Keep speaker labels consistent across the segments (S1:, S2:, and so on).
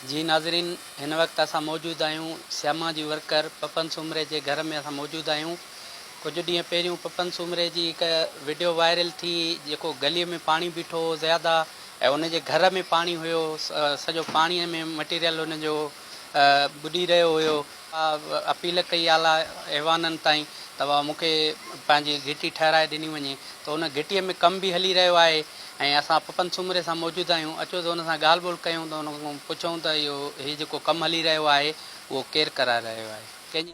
S1: جي ناظرين هن وقت اسان موجود آهيون سياما جي ورڪر پپن سومري جي گهر ۾ اسان موجود آهيون ڪجهه ڏينهن پهريون پپن سومري جي هڪ وڊيو وائرل ٿي جيڪو گلي ۾ پاڻي بيٺو هو زياده ۽ ان جي گهر ۾ پاڻي هيو سڄو پاڻي ۾ مٽيريل ان جو ٻڏي رهيو هيو. اپيل ڪئي اعليٰ ايوانن تائين ته بابا مون کي پنهنجي گهٽي ٺهرائي ڏني وڃي ته ان گهٽيء ۾ ڪم به هلي رهيو آهي ۽ اسان پپن سومري سان موجود آهيون اچو ته ان سان ڳالهه ٻولهه ڪيون ته ان کان پڇون ته اهو هي جيڪو ڪم هلي رهيو آهي اهو ڪير ڪرائي رهيو آهي ڪنهن جي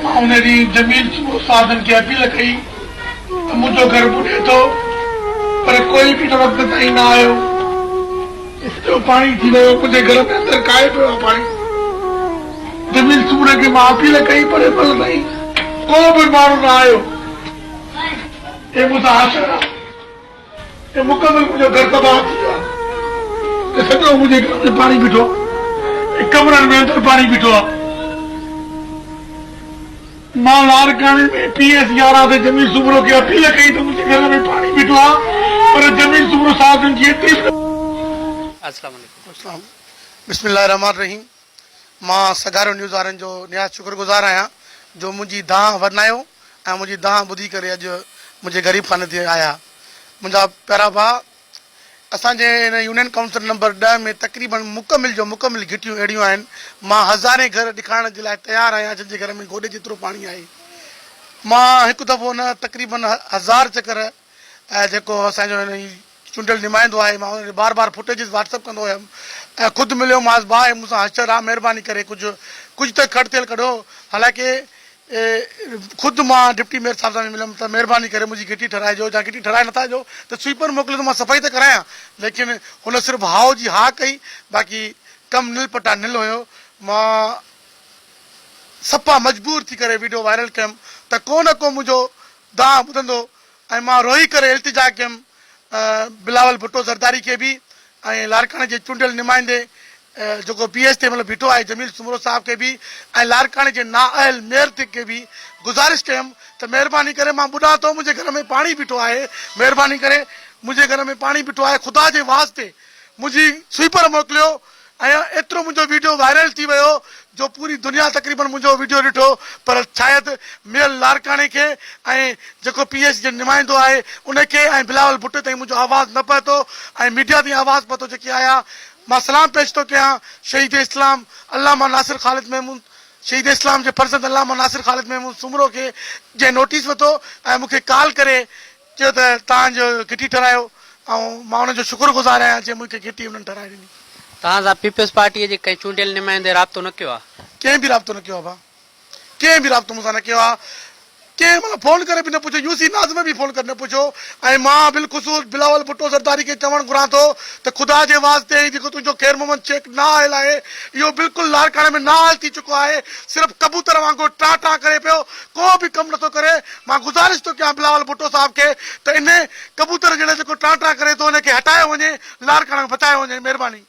S2: مان ان ڏينهن جميل سومرو صاحبن کي اپيل ڪئي ته منهنجو گهر ٻڏي ٿو پر ڪوئي به هن وقت تائين نه آيو. ايترو پاڻي ٿي ويو منهنجي گهر ۾ اندر ڪاهي پيو آهي پاڻي. جميل سومري کي مان اپيل ڪئي پر هن مهل تائين ڪو به ماڻهو نه آيو. هي مون سان حشر آهي. هي مڪمل منهنجو گهر تباهه ٿي ويو آهي. هي سڄو منهنجي گهر ۾ پاڻي بيٺو آهي. هي ڪمرن ۾ اندر پاڻي بيٺو آهي. مان لاڙڪاڻي ۾ پي ايس 11 تي جميل سومرو کي اپيل ڪئي ته منهنجي گهر ۾ پاڻي بيٺو آ پر جميل سومرو صاحب جن جي ايتري به
S1: السلام عليڪم.
S2: السلام بسم الله الرحمٰن الرحيم مان سگهارو نيوز وارن جو نهايت شڪر گذار آهيان جو منهنجي دانهن ورنايو ۽ منهنجي دانهن ٻڌي ڪري اڄ منهنجي غريب خاني تي آيا منهنجا پيارا ڀاء اسان جي هن يونين ڪائونسل نمبر ڏهه ۾ تقريبن مڪمل جو مڪمل گهٽيون اهڙيون آهن، مان هزارين گهر ڏيکارڻ جي لاء تيار آهيان جن جي گهر ۾ گوڏي جيترو پاڻي آهي. مان هڪ دفعو نه تقريبن هزار چڪر جيڪو اسان جو هن چونڊيل نمائندو آهي مان ان کي بار بار فوٽيجز واٽس اپ ڪندو هيم ۽ خود مليومانس ڀاء هي مون سان حشر آ مهرباني ڪري ڪجهه ڪجهه ته کڙ تيل ڪڍو حالانڪه خود مان ڊپٽي ميئر صاحب سان به مليم ته مهرباني ڪري منهنجي گهٽي ٺهرائجو يا گهٽي ٺهرائي نٿا ڏيو ته سوئيپر موڪليو ته مان صفائي ته ڪرايان ليڪن هن صرف هائو جي ها ڪئي باقي ڪم نل پٽا نل هيو مان صفا مجبور ٿي ڪري ويڊيو وائرل ڪيم ته ڪو نه ڪو منهنجو دانهن ٻڌندو ۽ مان روئي ڪري التجا ڪيم بلاول ڀٽو زرداري کي به ۽ لاڙڪاڻي جي چونڊيل نمائندي جيڪو پي ايس تي مطلب بيٺو آهي جميل سومرو صاحب کي به ۽ لاڙڪاڻي جي نااهل ميئر کي به گذارش ڪيم ته مهرباني ڪري مان ٻڏان ٿو منهنجي گهر ۾ پاڻي بيٺو آهي مهرباني ڪري منهنجي گهر ۾ پاڻي بيٺو آهي خدا جي واسطي منهنجي سوئيپر موڪليو ۽ ايترو منهنجو ويڊيو وائرل ٿي ويو جو پوري دنيا تقريبن منهنجو ويڊيو ڏٺو پر شايد ميئر لاڙڪاڻي کي ۽ جيڪو پي ايس جو نمائندو آهي ان کي ۽ بلاول ڀٽي تائين منهنجو آواز نه پهتو ۽ ميڊيا تائين آواز پهتو جيڪي آيا مان سلام پيش ٿو ڪيان شهيد اسلام علامه ناصر خالد محمود شهيد اسلام جي فرزند علامه ناصر خالد محمود سومرو کي جنهن نوٽيس ورتو ۽ مون کي ڪال ڪري چيو ته توهان جو گهٽي ٺهرايو ۽ مان انهن جو شڪر گذار آهيان جنهن مون کي گهٽي انهن ٺهرائي ڏني.
S1: توهان سان پيپلز پارٽيء جي ڪنهن چونڊيل نمائندي رابطو نه ڪيو آهي؟
S2: ڪنهن به رابطو نه ڪيو آهي ڀاء. ڪنهن به رابطو مون سان نه ڪيو آهي. ڪنهن مطلب فون ڪري به نه پڇيو، يو سي ناظم به فون ڪري نه پڇيو ۽ مان بالخصوص بلاول ڀٽو زرداري کي چوڻ گهران ٿو ته خدا جي واسطي هي جيڪو تنهنجو خير محمد شيخ نااهل آهي اهو بلڪل لاڙڪاڻي ۾ نااهل ٿي چڪو آهي صرف ڪبوتر وانگر ٽان ٽان ڪري پيو ڪو به ڪم نٿو ڪري مان گذارش ٿو ڪيان بلاول ڀٽو صاحب کي ته انهي ڪبوتر جهڙي جيڪو ٽان ٽان ڪري ٿو ان کي هٽايو وڃي لاڙڪاڻي کي بچايو وڃي مهرباني.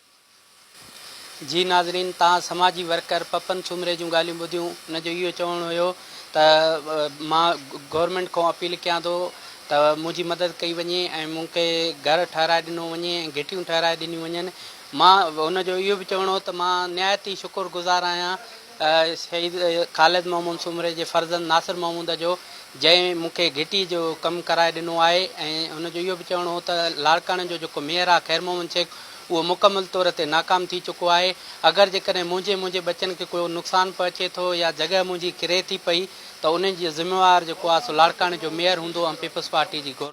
S1: جي ناظرين توهان سماجي ورڪر پپن سومري جون ڳالهيون ٻڌيون ان جو اهو چوڻ هيو ته مان گورنمينٽ کان اپيل ڪيان ٿو ته منهنجي مدد ڪئي وڃي ۽ مون کي گهر ٺهرائي ڏنو وڃي ۽ گهٽيون ٺهرائي ڏنيون وڃن مان ان جو اهو به چوڻ هو ته مان نهايت ئي شڪر گذار آهيان شهيد خالد محمود سومري جي فرزند ناصر محمود جو جنهن مون کي گهٽي جو ڪم ڪرائي ڏنو آهي ۽ هن جو اهو به چوڻ هو ته لاڙڪاڻي جو جيڪو ميئر آهي خير محمد شيخ اهو مڪمل طور تي ناڪام ٿي چڪو آهي اگر جيڪڏهن منهنجي منهنجي ٻچن کي ڪو نقصان پهچي ٿو يا جڳهه منهنجي ڪري ٿي پئي ته ان جي ذميوار جيڪو آهي سو لاڙڪاڻي جو ميئر هوندو ۽ پيپلز پارٽي جي گورنمينٽ.